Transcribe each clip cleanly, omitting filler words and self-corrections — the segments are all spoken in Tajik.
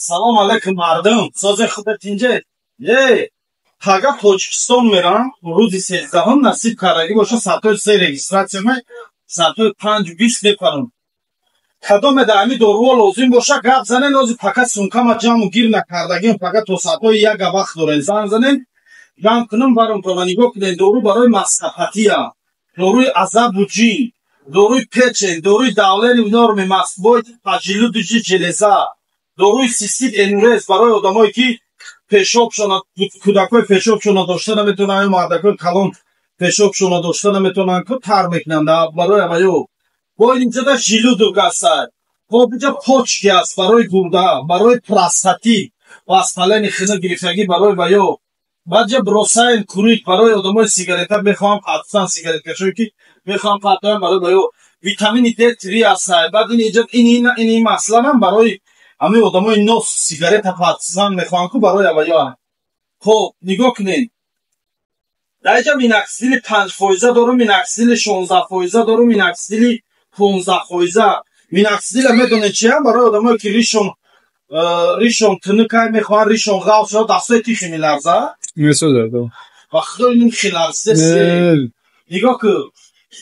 Салом алейкум, мардум, сози худат инҷа. Е, пага Тоҷикистон мерам, рӯзи 13-ум, насиб кардагӣ боша, соатҳои 3 регистрация ма, соатҳои 5:20 мепарам. Кадоме дар ҳамин доруҳо лозим боша, гап занен. Ози пака сумкама ҷамъу гир накардагим, пага то соатҳои 1 вақт дорем, занг занен, ҷамъ кунам барам. То нигоҳ кунем: дору барои мастопатия, доруи азабу ҷин, доруи печень, доруи давление в норме, мастбой, поджелудочная железа, доруи цистит, энурез барои одамое ки пешобшона, кӯдакҳои пешобшона дошта наметавонанд ё мардакҳои калон пешобшона дошта наметавонанд, ку тар мекунанд, барои аваё. Бо инҷода желудок ҳастад. Хоб, инҷа почки аст, барои гурда, барои простатит, воспаление хина гирифтагӣ, барои ваё. Баъд ҷа бросаем курить, барои одамои сигарета мехоҳам қатсан, сигареткашое ки мехоҳам қатоям, барои ваё. Витамини Д3 ҳастад. Баъд ин иҷа ин масланам барои ҳамаи одамои нос, сигарета қатсан мехоҳам ку, барои аваё. Хоб, нигоҳ кунед, дар инҷа миноксидили 5 фоиза дорум, миноксидили 16 фоиза дорум, миноксидили 15 фоиза. Миноксидила медонед чиям? Барои одамое ки ришон тунукай, мехоҳанд ришон ғаф шавад, дастҳои тихи меларза. Ва худо, ин хеларзида. Нигоҳ кун: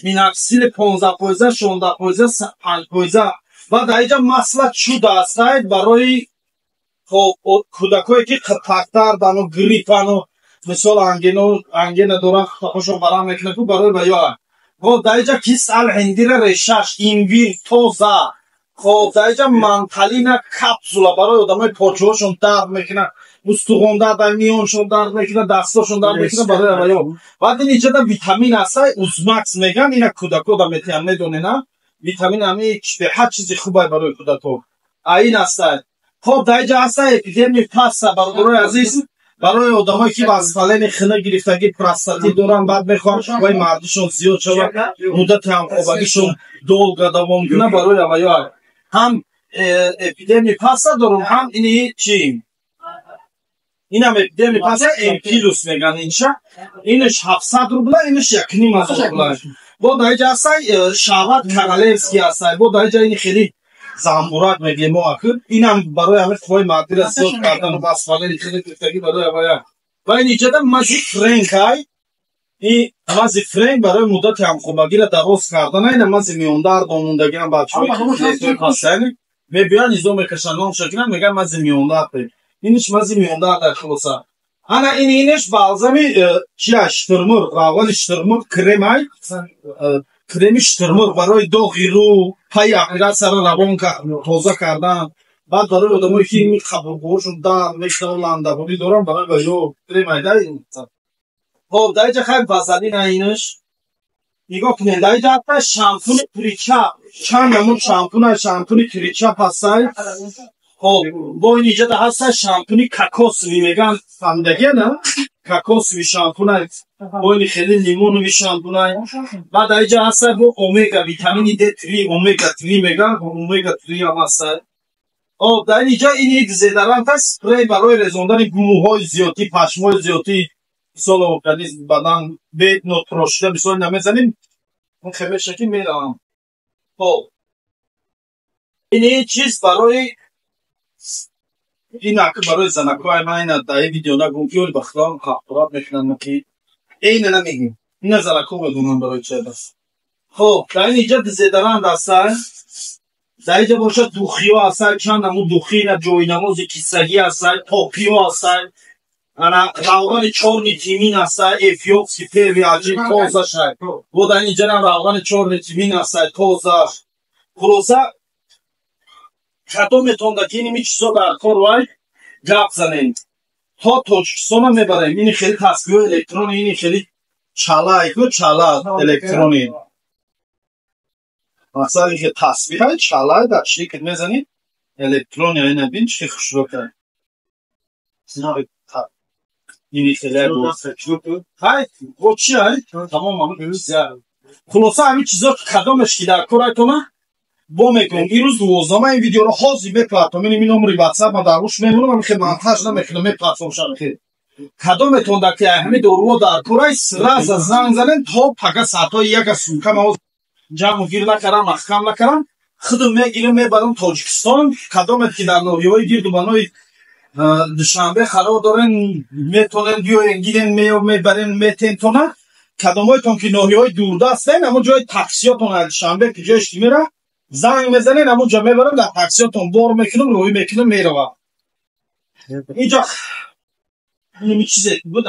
миноксидили 15 фоиза, 16 фоиза, 5 фоиза. Баъд дар инҷа масло чудо ҳастад, барои, хоб, кӯдакое ки қирпактардану гриппану, мисол, ангина доранд, хутақошон барам мекунад ку, барои ваё. Хоб, дар инҷа кисал ҳиндира, решаш, имбир тоза. Хоб, дар инҷа манталина капсула, барои одамои почаҳошон дард мекунад, устухон дард, миёншон дард мекунад, дастошон дард мекунад, барои аваё. Баъд ин инҷада витамин ҳастай, Узмакс меган, ина кӯдако да метиҳан, медонена, витамин ҳами беҳад чизи хубай барои кӯдако, ин ҳастай. Хоб, дар инҷа ҳастай эпидемии паста, бародарои азиз, барои одамое ки воспаление хина гирифтагӣ, простатит доранд, баъд мехоҳанд қувваи мардишон зиёд шавад, муддати ҳамхобагишон долго давом кунад, барои аваё. Ҳам эпидемии паста дорум, ҳам ини чи, инам эпидемии паста, Эмпилус меган инша. Инаш 700 рубла, инаш 1500 рубла. Бо дар инҷа ҳастай шаҳват королевский ҳастай. Бо дар инҷа ини хеле замбурак мегӯем мо акр, инам барои ҳамин қувваи мардира зиёд кардан, воспаление хеле гирифтагӣ, барои авая. Ва ин иҷода мази френк ай, и мази френк барои муддати ҳамхобагиро дароз кардан. Ина мази миёндард омондагиам, бачаҳои пастаяни мебиёянд, изо мекашанд, номша кунанд, мегӯянд мази миёндард. Иниш мази миёндард. Хулоса, ана ин иниш балзами чия, шутурмурғ, равғани шутурмурғ, кремай, креми шутурмурғ барои доғи рӯ, пайи оператсияро равон тоза кардан. Баъд барои одамое ки қабурғоҳошон дард мекунад, ландабонӣ доранд, барои ё кремай да. Хоб, дар инҷа хайр, вазалина инаш. Нигоҳ кунед, дар инҷа ҳатта шампуни Тричап, чанд намуд шампуна, шампуни Тричап ҳастай. Хоб, бо ин иҷода ҳастай шампуни кокосовый меган, фаҳмидагия на, кокосовый шампунай, бо ини хеле лимоновый шампунай. Баъд дар инҷа ҳастай бо омега, витамини Д3, омега 3 меган, омега 3 ҳам ҳастай. Хоб, дар ин иҷа ини дезодорант аст, спрей барои резондани гулӯҳои зиёдӣ, пашмҳои зиёдӣ, мисол, организм, бадан бе нотрошида, мисол, намезанем, хемеша ки меравам. Хоб, ини чиз барои ин аки барои занакҳои ман. Ина дар ин видео нагӯм, ки оли ба худоам ҳақорат мекунанд, ки эйна намегӯм, ина занакҳо медонанд барои чи аст. Хоб, дар ин иҷа дезодорант ҳастай. Дар инҷа бошад духиҳо ҳастай, чанд намуд духи, ина ҷойнамози кисагӣ ҳастай, топиҳо ҳастай. Ана равғани чёрный тмин ҳастай, эфиопский, первый аҷиб тозашай. Бо дар инҷарам равғани чёрный тмин ҳастай, тоза. Хулоса, кадометонда ки иними чизо дар кор вай, гап занем, то Тоҷикистона мебарем. Ини хеле тасбиҳои электрони, ини хеле чалай ку, чала электрони, мақсад ин тасбиҳай, чалай дар чӣ мезанӣ, электрони. Ина бин, чӣ хушрӯ кард ини хеле. Ҳай, бо чи ай, тамом. Хулоса, ҳамин чизо кадомеш ки дар кор айтона, бо мекунем. Ирӯз 12-ма ин видеоро ҳозир мепартом. Ин номери ватсап ма дар руш мемонам, ами хел монтаж намекунам, мепартом шамхел. Кадометонда ки ҳамин доруҳо дар корай, сразу занг занен. То пага соатҳои 1 сумкама ҷамъу гир накардам, маҳкам накардам. Худум мегирем, мебарам Тоҷикистон. Кадомет ки дар ноҳияҳои гирду банои Душанбе қарор дорен, метонен биёен, гирен, мебарен, метентона. Кадомҳоятон ки ноҳияҳои дурдастен, ҳамон ҷои таксиётон аз Душанбе ки ҷоеш ки мера, занг мезанен, ҳамон ҷо мебарам, дар таксиётон бор мекунам, роҳӣ мекунам, меравам. Инҷа инми чизе буд.